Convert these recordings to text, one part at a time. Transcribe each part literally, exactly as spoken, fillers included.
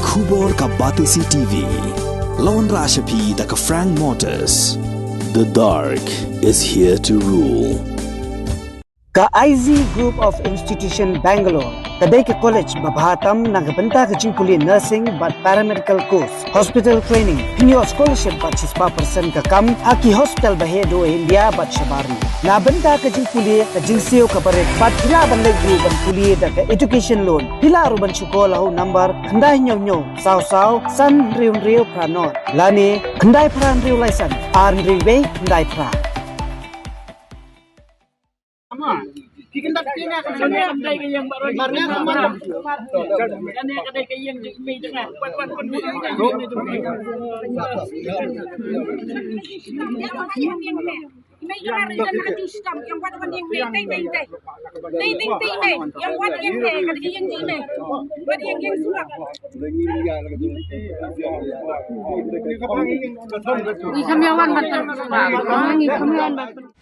Khubor ka Batesi T V. Lawan Rashapi da ka Frank Motors. The dark is here to rule. Ka I Z Group of Institution Bangalore ka dei ka college ba bha tam na ka bynta ka jingpule nursing bad paramedical course, hospital training, pynïoh scholarship bad shispah percent ka kam ha ki hospital ba heh duh ha India bad shabar. Na bynta ka jingpule ka jingsiew ka barit bad phi lah ban leit ruh ban pule da ka education loan. Phi lah ruh ban shu call ha u number khyndai hynñiew hynñiew saw saw san hynriew hynriew phra nod lane khyndai phra hynriew lai san ar hynriew wei khyndai phra.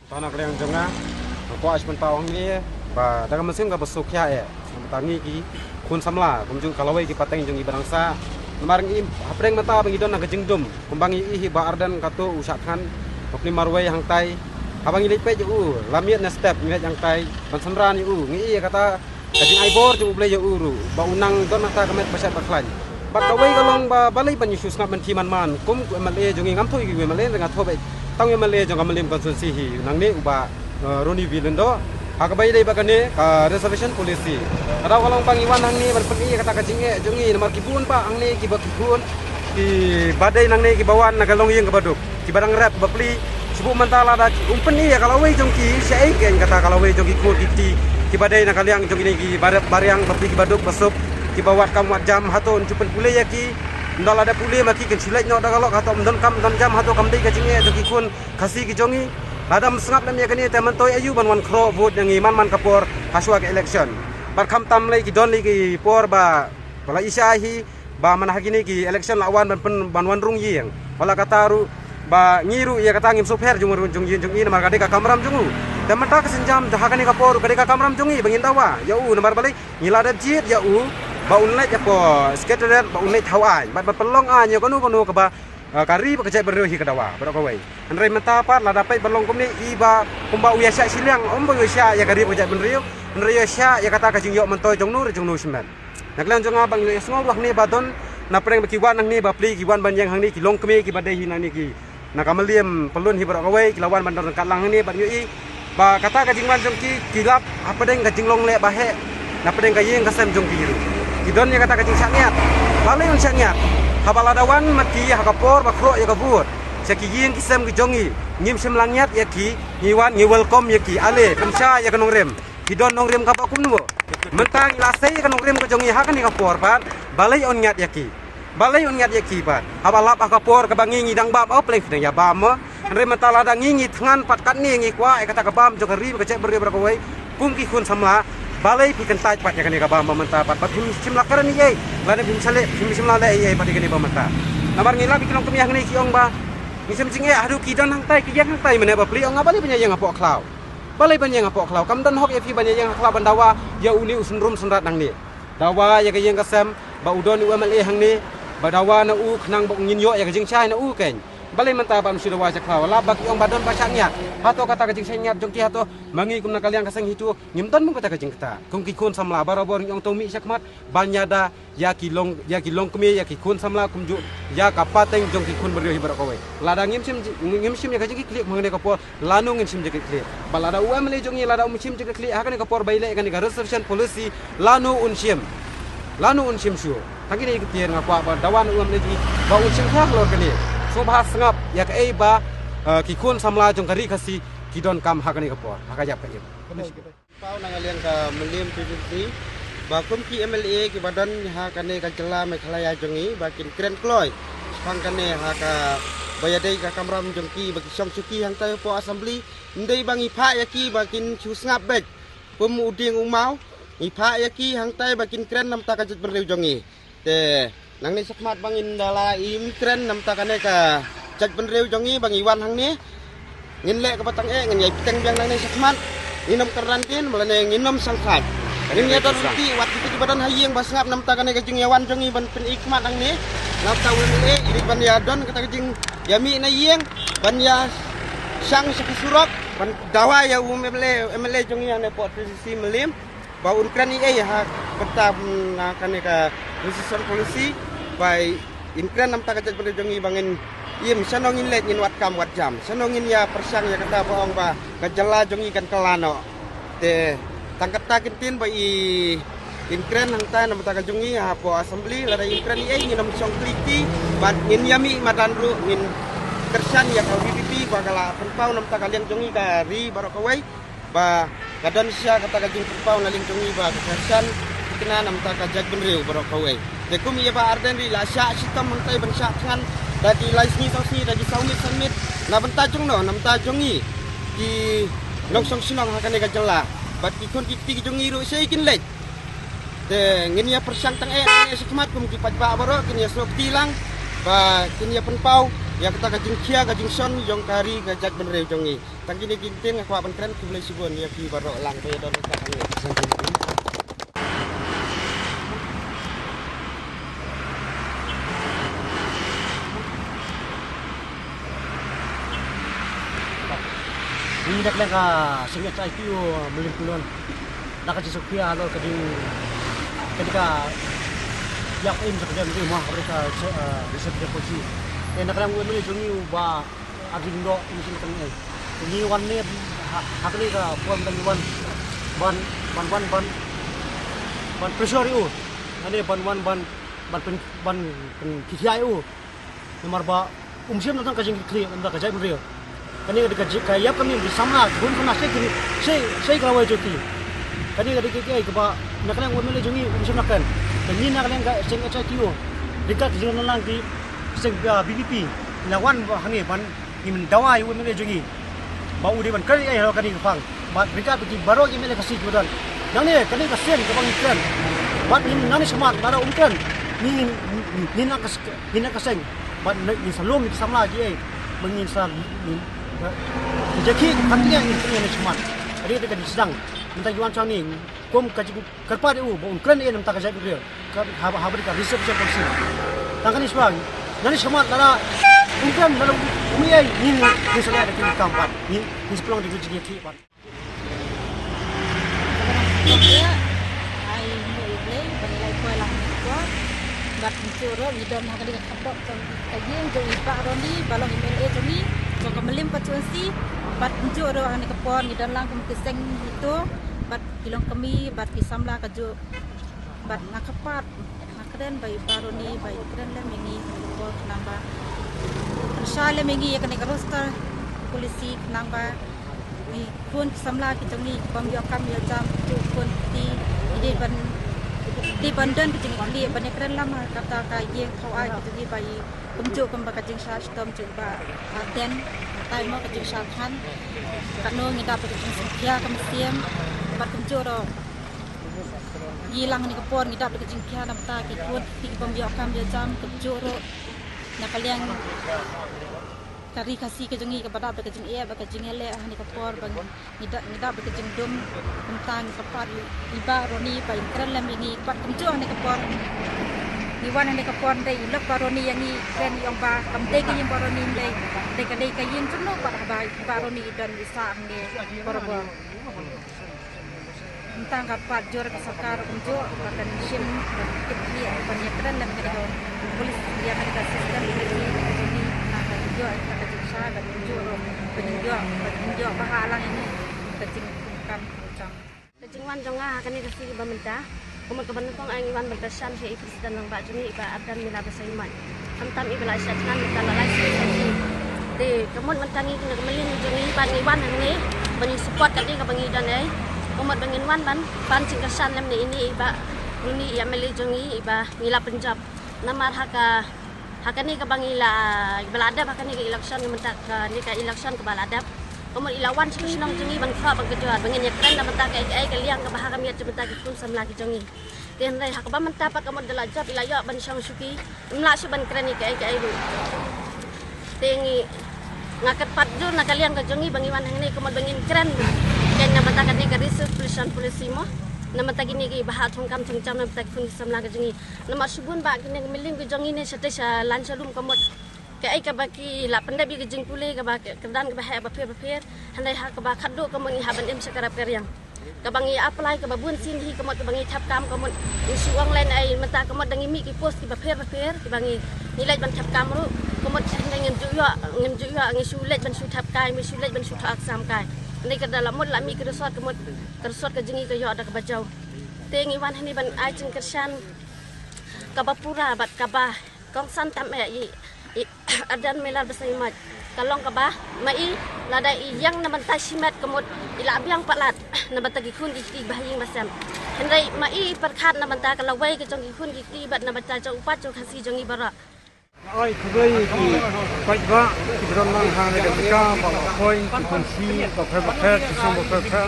Tang na ka liang jong nga, nga kwah shu pynpaw hangne ba da ka mynsiem kaba suk khia eh. Namar ngi ki khun samla kumjuh ka lawei ki pateng jong ngi ba dang sah. Namar ngi hapdeng mynta ba ngi don na ka jingdum kumba ngi ïohi ba Ardent kato u shah thngan bapli marwei hangtai. Haba ngi leit peit ïa u la miet na step ngi leit hangtai ban synran ïa u, ngi ïohi kata ka jingai bor jong U Blei ïa u ruh ba u nang don hangta ka met ba shet ba khlaiñ. Bad kawei ka long ba balei ban ïa shu sngap mynthi man man kum u M L A jong ngi, ngam thoh ïa u M L A, nga thoh beit tang u M L A jong ka Mylliem constituency hi nangne u Bah, eh, Ronnie V Lyngdoh. Ha kaba ïadei bad kane ka reservation policy, ka daw ka long ba ngi wan hangne ban pyni ïa kata ka jingeh jong ngi namar ki bun bah hangne kiba ki khun kiba dei nangne kiba wan na ka longïing kaba duk, kiba dang rep bapli. Shu buh mynta lada ki um pyni ïa ka lawei jong ki, shaei kein kata ka lawei jong ki khun ki kti kiba dei na ka liang jong kine kiba rep ba riang bapli, kiba duk ba suk, kiba wad kam wad jam, hato un shu pynpule ïa ki? Ynda lada pule ma ki kin shu leit noh da ka lok, hato ym don kam don jam, hato kam dei ka jingeh jong ki khun Khasi ki jong ngi? Lada ym sngap lem ïa kane te myntoi aïu ban wan khroh vote ïa ngi man man ka por hashwa ka election? Bad khamtam lei ki don lei ki por ba, ba la i shai hi, ba man ha kine ki election la wan ban pyn, ban wan rung ïing. Wat la kata ruh ba ngi ruh ïa kata ngim sngewpher jong u jong ïing jong i namar ka dei ka kamram jong u. Te mynta ka sienjam ha kane ka por ruh ka dei ka kamram jong ngi ba ngin dawa ïa u namar balei ngi la dep jied ïa u ba un leit hapoh Secretariat, ba un leit thaw aiñ bad ban pynlong aiñ ïa kano kano kaba, eh, ka ri bad ka jaitbynriew hi ka dawa baroh kawei. Hynrei mynta pat lada peit ban long kumne i ba kumba u ïa shah shiliang, ym ba u ïa shah ïa ka ri bad ka jaitbynriew, hynrei u ïa shah ïa kata ka jingïoh myntoi jong no re jong no shimet. Na ka liang jong nga ba ngi la ïa sngew ruh hangne ba don na pdeng ba ki wan hangne bapli, ki wan ban ïeng hangne ki longkmie kiba dei hi nangne ki na ka Mylliem pyllun hi baroh kawei, ki la wan ban don ryngkat lang hangne bad ngi ïohi ba kata ka jingwan jong ki ki lap ha pdeng ka jinglong leh ba heh na pdeng ka ïing ka sem jong ki ruh. Ki don ïa kata ka jingshah ngiat. Balei un shah ngiat? Haba lada wan ma ki ha ka por ba khroh ïa ka vote sha ki ïing ki sem ki jong ngi, ngim shym la ngiat ïa ki, ngi wan ngi welcome ïa ki, ale pynshai ïa ka nongrim. Ki don nongrim kaba kumno? Mynta ngi la sei ïa ka nongrim ka jong ngi ha kane ka por pat, balei un ngiat ïa ki? Balei un ngiat ïa ki pat? Haba lap ha ka por kaba ngi ngi dang bam, oh pleng phi dang ïa bam mo. Hynrei mynta lada ngi ngi thngan pat katne ngi kwah ïa kata ka bam jong ka ri bad ka jaitbynriew baroh kawei kum ki khun samla, balei phi kyntait pat ïa kane ka bam ba mynta pat, bad phim shym la kren ei ei lane phim shym la, phim shym la leh ei ei pat ïa kane ba mynta. Namar ngi lap ïa ki longkmie hangne ki ong ba ngi shem jingeh haduh ki don hangtai ki ïeng hangtai mynne bapli, ong nga balei ban ïa ïeng hapoh khlaw? Balei ban ïeng hapoh khlaw? Kam don hok ïa phi ban ïa ïeng ha khlaw ban dawa ïa une u synrum synrat nangne. Dawa ïa ka ïing ka sem ba u don u M L A hangne, ba dawa na u khnang ba ngin ïoh ïa ka jingshai na u kein. Balei mynta ban shu dawa sha khlaw? Lap ba ki ong ba don ba shah ngiat. Hato kata ka jingshah ngiat jong ki hato ma ngi kum na ka liang ka seng hi tu ngim don bun kata ka jingkata. Kum ki khun samla barabor ngi ong to mih shakhmat ban ïada ïa ki long, ïa ki longkmie, ïa ki khun samla kumjuh ïa ka pateng jong ki khun briew hi baroh kawei. Lada ngim shim, ngim shim ïa ka jingkitkhlieh hangne ka por, lano ngin shim jingkitkhlieh? Bad lada u M L A jong ngi lada um shim jingkitkhlieh ha kane ka por ba ïaleh kane ka reservation policy, lano un shim? Lano un shim shuh? Tang kine ki ktien nga kwah ba dawa na u M L A jong ngi ba un shim khia halor kane. Sngewbha sngap ïa kaei ba, eh, ki khun samla jong ka ri Khasi ki donkam ha kane ka por, ha ka ïap ka im. Paw na ka liang ka Mylliem P P C ba kum ki M L A kiba don ha kane ka jylla Meghalaya jong ngi ba kin kren kloi shaphang kane ha kaba ïadei ka kamram jong ki ba ki shong shuki hangtai hapoh Assembly. Ym dei ba ngi phah ïa ki ba kin shu sngap beit kum u dieng u maw. Ngi phah ïa ki hangtai ba kin kren namar ka jaitbynriew jong ngi. Te nangne shakhmat ba ngin da la im kren namar kane ka jaitbynriew jong ngi ba ngi wan hangne. Ngin leh kaba tang eh, ngin ïai bteng biang nangne shakhmat. Ngin ym kren rantin, ba lane ngin ym shang khlaiñ. Ngin ïa don ruh wat kito kiba don ha ïing ba sngap namar kane ka jingïawan jong ngi ban pyni khmat hangne. Namar u M L A i dei ban ïa don kata ka jingïamih na ïing ban ïa shang sha ki surok ban dawa ïa u M L A, M L A jong ngi hangne pdeng P C C Mylliem. Ba un kren ei ei ha kata, mm, na kane ka decision policy ba in kren namar ka jaitbynriew jong ngi ba ngin im shano ngin leit ngin wad kam wad jam. Shano ngin ïa pyrshang ïa kata ba ong ba ka jylla jong ngi kan kylla noh. Te tang kata ka ktien ba i in kren hangta namar ka jong ngi hapoh assembly, lada in kren ei ei ngin ym shong kli kti bad ngin ïamih madan ruh, ngin kyrshan ïa ka V P P ba ka la pynpaw namar ka liang jong ngi ka ri baroh kawei. Ba ka don shisha kata ka jingpynpaw na liang jong ngi ba ka kyrshan thikna namar ka jaitbynriew baroh kawei. Te kum ïa Bah Ardent Ri la shah shitom hangtai ban shah thngan da ki lai sngi saw sngi, da ki saw miet san miet. Na bynta jong no, na bynta jong ngi ki nongshong shnong ha kane ka jylla bad ki khun ki kti ki jong ngi ruh shaei kin leit. Te ngin ïa pyrshang tang eh, tang eh shakhmat kum ki paidbah baroh kin ïa sngewkti lang ba kin ïa pynpaw ïa kata ka jingkhia ka jingshon jong ka ri ka jaitbynriew jong ngi. Tang kine ki ktien nga kwah ban kren, khublei shibun ïa phi baroh lang ba ïa don ryngkat hangne. Ngi na ka liang ka seng H I T U Mylliem Khynlun, na ka jingsngewkhia halor ka jing, ka jingïap im jong ka jaitbynriew mo, ka, eh, reserve policy. Te na ka liang u M L A jong ngi u Bah Ardent Lyngdoh, ngi sngewthuh ei. Ngi wan ne ha, ha kane ka por, ngi wan ban, ban wan ban, ban pressure ïa u. Ane ban wan ban, ban pyn, ban pynkhia ïa u. Namar ba um shym nang tang ka jingkitkhlieh namar ka jaitbynriew. Kane ka dei ka jing, ka ïap ka im ki samla, ki khun samla, shei ki, shei, shei ka lawei jong ki. Kane ka dei ka, ka, kaba na ka liang u M L A jong ngi um shym nang kren. Te ngi na ka liang ka seng H I T U, ryngkat ka jingïalang ki seng, ah, V P P, ngi la wan ba hangne ban ngin dawa ïa u M L A jong ngi ba u dei ban kren ei ei halor kane ka phang. Bad ryngkat bad ki baroh ki M L A Khasi kiba don. Nangne kane ka seng kaba ngi kren. Bad ngin nangne shakhmat lada um kren, ngin, ngin, ngin nang ka s-, ngin nang ka seng. Bad ngin sa lum, ngin sa samla ki ei. Bad ngin sa, ngin, ngin jaki, kan ngin kren nangne shakhmat. Ka dei ka jingsdang. Mynta ngi wan sha ngi kum ka jing kyrpad ïa u ba un kren ei ei namar ka jaitbynriew. Ka, haba, haba dei ka reservation policy. Tang kane shuwa, nangne shakhmat lada un kren, lada um ei ei, ngin, ngin sa leh da ki kam pat. Ngin, ngin sa pynlong da ki jingïakhih pat. Ai, mo i Blei, ba ngi la ïa poi lang ko. Bad kumjuh ruh ngi don ha kane ka khatduh jong ka ïing jong i Bah Ronnie, ba long M L A jong ngi jong ka Mylliem constituency. Bad kumjuh ruh ha kane ka por ngi don lang kum ki seng ito, bad ki longkmie bad ki samla kajuh. Bad nga kyrpad, nga kren ba i Bah Ronnie ba i kren lem ïa ngi ha kane ka por khnang ba pynshai lem ïa ngi ïa kane ka roster policy khnang ba ngi khun ki samla ki jong ngi ki bym ïoh kam ïoh jam, ki khun ki, ki dei ban, dei ban don ki jingkitkhlieh ban ïakren lang ha kata ka ïing thaw aiñ ki jong ngi ba i kumjuh kumba ka jingshah shitom jong i Bah Ardent, tai mo ka jingshah thngan. Katno ngi dap da ka jingsngewkhia ka mynsiem, bad kumjuh ruh ngi lang ha kane ka por ngi dap da ka jingkhia namar ki khun ki bym ïoh kam ïoh jam, kumjuh ruh na ka liang ka ri Khasi ka jong ngi kaba dap da ka jingeh bad ka jingeh leh ha kane ka por ba ngi dap, ngi dap da ka jingdum. Kumta ngi kyrpad ïa i Bah Ronnie ba in kren lem ïa ngi bad kumjuh ha kane ka por. Ngi wan ha kane ka por hynrei i lok Bah Ronnie ïa ngi kren i ong ba kam dei ka ïing Bah Ronnie hynrei dei ka, dei ka ïing jong no pat haba i Bah Ronnie i don i sah hangne. Kumta nga kyrpad jur ka sorkar kumjuh ba kan shim, kan kit khlieh, ban ïakren lem kane ka policy, ïa kane ka system policy ka jong ngi, na ka jingïoh, na ka jingshai, ka jingïoh ruh, ka jingïoh, ka jingïoh ba ha lang ïa ngi ka jingkam ka jong. Ka jingwan jong nga ha kane ka sngi ba mynta, ka mut kaba nyngkong ngi wan ban kyrshan sha i President Rangbah jong ngi i Bah Ardent Miller Basaiawmoit. Khamtam i ba la shah thngan mynta la lai sngi. Te ka mut mynta ngi na ka mylliem jong ngi ba ngi wan hangne ba ngi support ka dei kaba ngi don ei. Ka mut ba ngin wan ban pan jingkyrshan lem ne ine i Bah Ronnie i M L A jong ngi i ba ngi la pynjop. Namar ha ka, ha kane kaba ngi la, ba la dep ha kane ka election, mynta kane ka election kaba la dep. Ka mut i la wan sha ka shnong jong ngi ban khroh ban kjor ba ngin ïakren da mynta kaei kaei ka liang kaba ha ka miet jong mynta ki khun samla ki jong ngi. Te hynrei ha kaba mynta pat ka mut da la jop i la ïoh ban shong shuki. Ym lah shuh ban kren ïa kaei kaei ruh. Te ngi, nga kyrpad jur na ka liang ka jong ngi ba ngi wan hangne ka mut ba ngin kren. Kane na bynta kane ka reservation policy mo. Namar ta kine ki ba hap thong kam thong jam namar ta ki khun ki samla ka jong ngi. Namar shibun ba kine ki miling ki jong ngi ne shatei sha lan sha lum ka mut. Kaei kaba ki la pyndep ïa ka jingpule kaba ka kyrdan kaba heh bapher bapher. Hynrei ha kaba khatduh ka mut ngi hap ban im sha ka rep ka riang. Kaba ngi apply kaba bun sien hi ka mut kaba ngi thep kam ka mut ngi shu ong lehnohei mynta ka mut dang ngi mih ki post kiba pher bapher kiba ngi ngi leit ban thep kam ruh ka mut hynrei ngim ju ïoh ngim ju ïoh ngi shu leit ban shu thep kai ngi shu leit ban shu thoh exam kai. Hynrei ka da la mut la mih ka result ka mut ka result ka jong ngi ka ïoh da kaba jaw. Te ngi wan hangne ban ai jingkyrshan kaba pura bad kaba kongsan tam eh i i Ardent Miller Basaiawmoit. Ka long kaba ma i lada i ïeng na bynta shimet ka mut i la biang palat na bynta ki khun ki kti ba ha ïing ba sem. Hynrei ma i pyrkhat na bynta ka lawei ka jong ki khun ki kti bad na bynta jong u paid jong Khasi jong ngi baroh. Ai khublei ki paidbah ki ba don lang ha kane ka jaka ba la poi ki khublei ba pher ba pher ki song ba pher ba pher.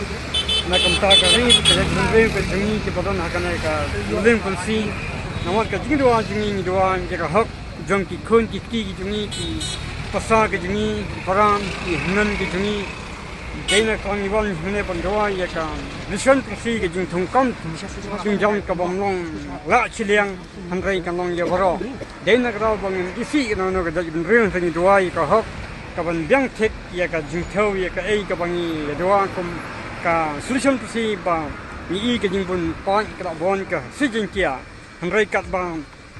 Na ka bynta ka ri ka jaitbynriew ka jong ngi ki ba don ha kane ka liang khublei. Namar ka jingduwai jong ngi ngi duwai ïa ka hok jong ki khun ki kti ki jong ngi ki pasar ki jong ngi ki paran ki hynmen ki jong ngi. Dei na ka ngi wan hangne ban duwai ïa ka mission khublei ka jingthung kam jingjam ka bym long la shiliang. Hynrei kan long ïa baroh. Dei na ka daw ba ngin isih ka nongno ka jaitbynriew hynrei ngi duwai ïa ka hok ka ban biang thik ïa ka jingthew ïa kaei kaba ngi ïa duwai kum ka solution khublei ba ngi i ka jingbun paid ka la bun ka si jingkia. Hynrei katba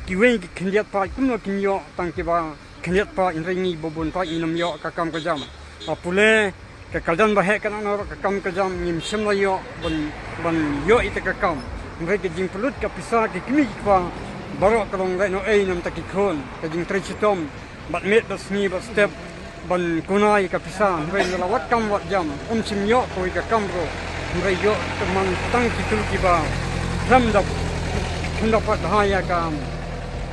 kiwei ki khyndiat paid kumno kin ïoh tang kiba khyndiat paid hynrei ngi ba bun paid ngim ïoh ka kam ka jam. Ba pule ka kyrdan ba heh ka nang ka kam ka jam ngim shym la ïoh ban ban ïoh ita ka kam. Hynrei ka jingpynlut ka pisa ki kmie ki kpa baroh ka long lehnohei na bynta ki khun ka jingtrei shitom bad miet bad sngi bad step ban kuna ïa ka pisa hynrei la wat kam wat jam ym shym ïoh kawei ka kam ruh hynrei ïoh ka man tang ki tu kiba khlem da khlem da pat bha ïa ka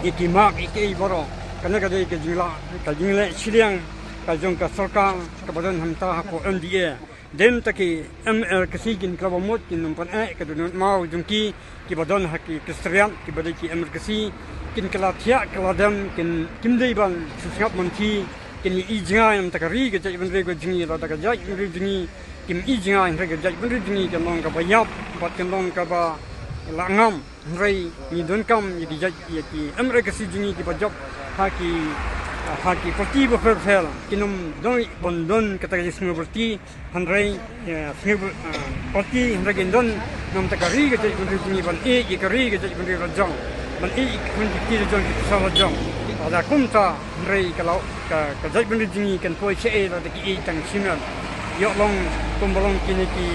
ïa ki mak ïa kiei baroh. Kane ka dei ka jinglah ka jingleh shiliang ka jong ka sorkar kaba don hangta hapoh M D A. Dei na ki M R K C kin kylla ba mut kin ym pyneh ka dohnud maw jong ki kiba don ha ki kynstad ki ba dei ki M R K C kin kylla thiah kylla dem kin kim dei ban sngap mynthi kin i jngai na ka ri ka jaitbynriew ka jong ngi lada ka jaitbynriew jong ngi kim i jngai hynrei ka jaitbynriew jong ngi kan long kaba ïap bad kan long kaba la ngam. Hynrei ngi donkam ïa ki jait ïa ki M R K C jong ngi kiba jop ha ki ha ki parti bapher bapher kin ym don ban don kata ka jingsngew parti hynrei ïa sngew parti hynrei kin don na bynta ka ri ka jaitbynriew jong ngi ban ïeit ïa ka ri ka jaitbynriew la jong ban ïeit ïa ki khun ki kti la jong ki pisa la jong. Lada kumta hynrei ka la ka ka jaitbynriew jong ngi kan poi shaei lada ki ïeit tang shimet ïoh long kumba long kine ki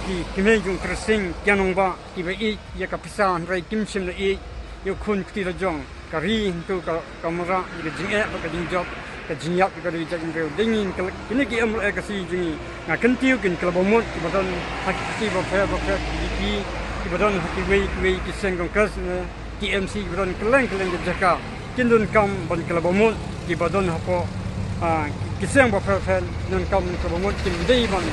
ki kmie jong Khristan ki nongbah kiba ïeit ïa ka pisa hynrei kim shym la ïeit ïa u khun kti la jong ka ri hynrei ka ka mrad ïa ka jingeh bad ka jingjop ka jingïap ïa ka ri jaitbynriew. Dei ngin ka kine ki M R A ka si jong ngi nga kyntiew kin kylla ba mut kiba don ha ki parti bapher bapher ki D P kiba don ha kiwei kiwei ki seng Congress ne T M C kiba don kylleng kylleng ki jaka. Kin donkam ban kylla ba mut kiba don hapoh ki seng bapher bapher donkam kylla ba mut kim dei ban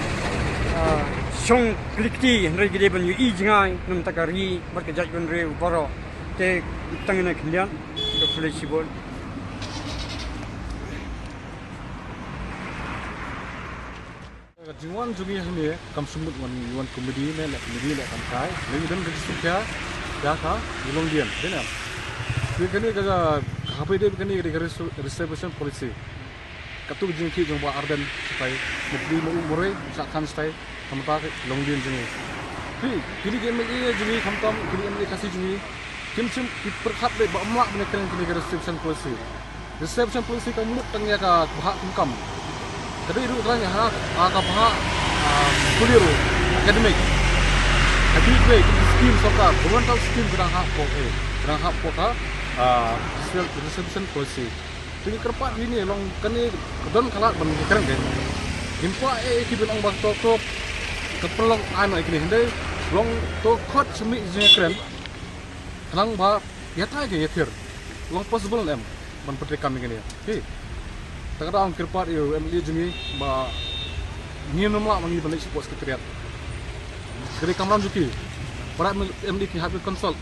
shong kli kti hynrei ki dei ban ïohi jngai na bynta ka ri bad ka jaitbynriew baroh. Te tang ïa kane khyndiat ka khublei shibun. Ka jingwan jong ngi hangne kam shu mut wan wan comedy ne leh comedy leh kam kai. Ngi don ka jingsukhia ïa ka Longdien dei ne. Te kane ka hapdeng dei kane ka reservation policy. Katto ka jingkit jong Bah Ardent shatai, Mukli Maung Morei, Shah Khan shatai, ka mata ka Longdien jong ngi. Phi, kine ki M L A jong ngi khamtam kine M L A Khasi jong ngi kim shym ki pyrkhat beit ba ym lah ban ïakren kine ki reservation policy. Reservation policy ka mut tang ïa ka bhah kum kam. Ka dei ruh tang ïa ka bhah kulir academic. Ka dei kine ki scheme sorkar, governmental scheme ka dang hap ko ka, ka dang hap ko ka reservation policy. Te ngi kyrpad ïa kine long kane ka don ka lad ban ngi kren ke. Ngim kwah eh ki ban ong ba to to ka pynlong ai ma kine hynrei long to khot simi jingkren. Khnang ba ïa tai ke ïa thir long possible em ban pyntrei kam ïa kine. Hi. Ta ka dang kyrpad ïa u M L A jong ngi ba ngim nym lah ma ngi ban leit sha port secretariat. Kane kamram jong ki. Para M L A ki hap consult.